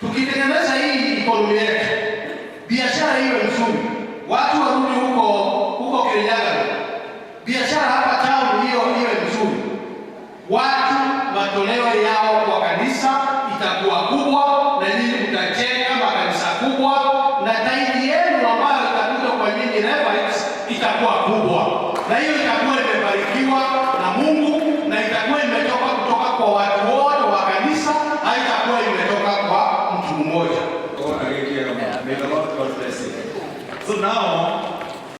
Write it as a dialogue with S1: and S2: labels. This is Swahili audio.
S1: Tukitengeneza hii economy yetu, biashara iwe nzuri, watu warudi huko huko Kirinyaga, biashara hapa town hiyo iwe nzuri, watu matoleo yao kwa kanisa itakuwa kubwa, na nyinyi mtajenga makanisa kubwa, na tithe yenu ambayo itakuja kwa nyinyi Levites itakuwa kubwa, na hiyo itakuwa imebarikiwa na Mungu na itakuwa imetoka kutoka kwa watu wote wa kanisa, haitakuwa imetoka kwa mtu mmoja.
S2: Oh, May the Lord God bless you. So now,